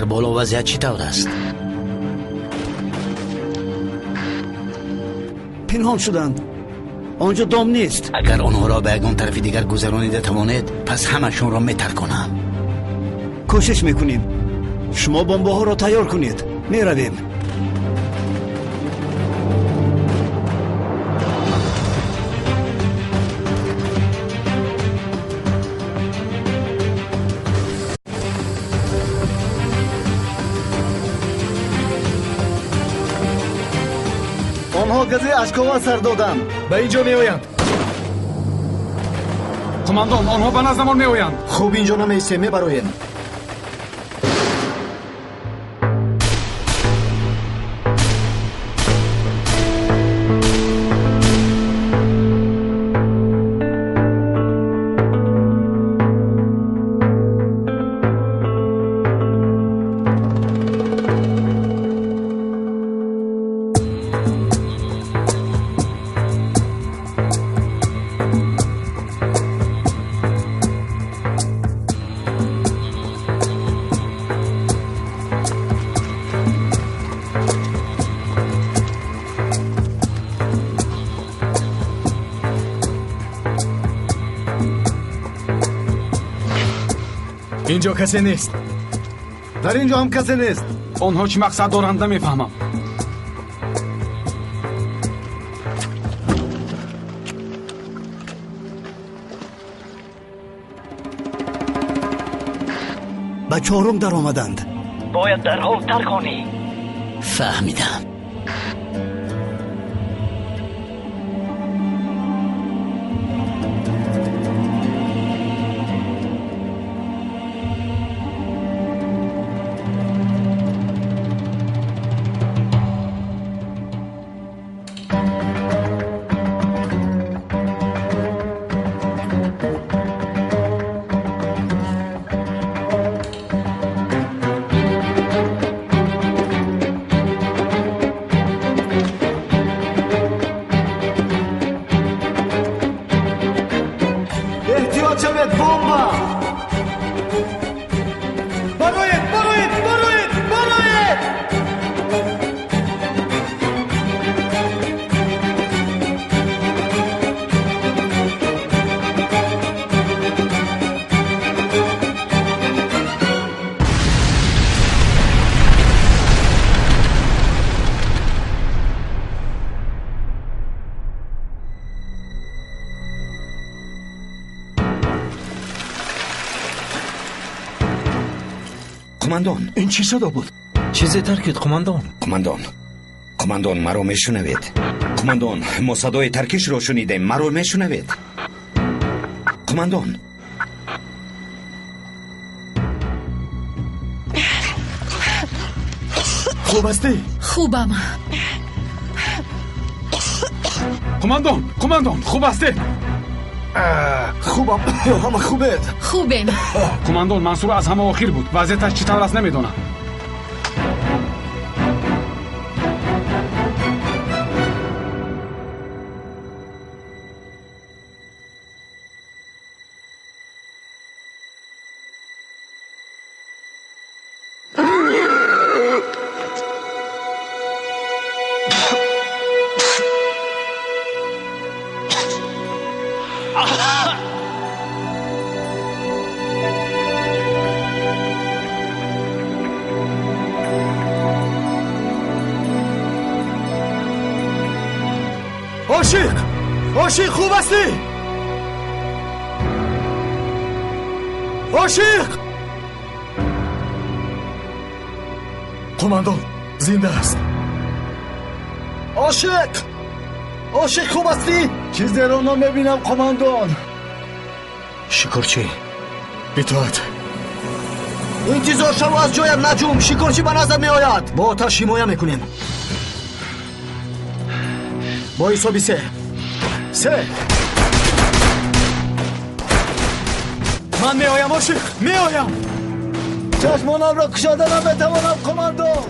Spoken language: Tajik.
Дар боло вазъият чӣ тавр аст? Пинҳон шуданд. Он ҷо дом нест. Агар онҳоро ба ягон тарафи дигар гузаронида тавонед, пас ҳамашонро метарконам. Кӯшиш мекунем. Шумо бомбаҳоро тайёр кунед. Меравем. Онҳо гази ашковар сар доданд. Ба ин ҷо меоянд. Қумандон, онҳо ба наздамон меоянд. Хуб, ин ҷо намеистем, мебароем. Ин ҷо касе нест. Дар ин ҷо ҳам касе нест. Онҳо чӣ мақсад доранд намефаҳмам. Ба чорум даромаданд. Бояд дарҳол тарконӣ. Фаҳмидам. Қумандон, ин чӣ садо буд? Чизе таркид, қумандон. Қумандон, қумандон, маро мешунавед? Қумандон, мо садои таркишро шунидем. Маро мешунавед? Қумандон. Хуб ҳастӣ? Хубам. Қумандон, қумандон, хуб ҳастед? Хубам. Ҳама хубед? Хубем. Қумандон, Мансур аз ҳама охир буд. Вазъияташ чӣ тавр аст намедонам. Ошиқ! Ошиқ, хуб ҳастӣ? Ошиқ! Қумандон, зинда аст. Ошиқ! Ошиқ, хуб ҳастӣ? Чизеро намебинам, қумандон. Шикорчӣ, итоат. Интизор шав, аз ҷоят наҷум. Шикорчӣ ба наздат меояд. Бо оташ ҳимоя мекунем. Бо ҳисоби се. Се. Ман меоям, ошиқ, меоям. Чашмонамро кушода наметавонам, қумандон.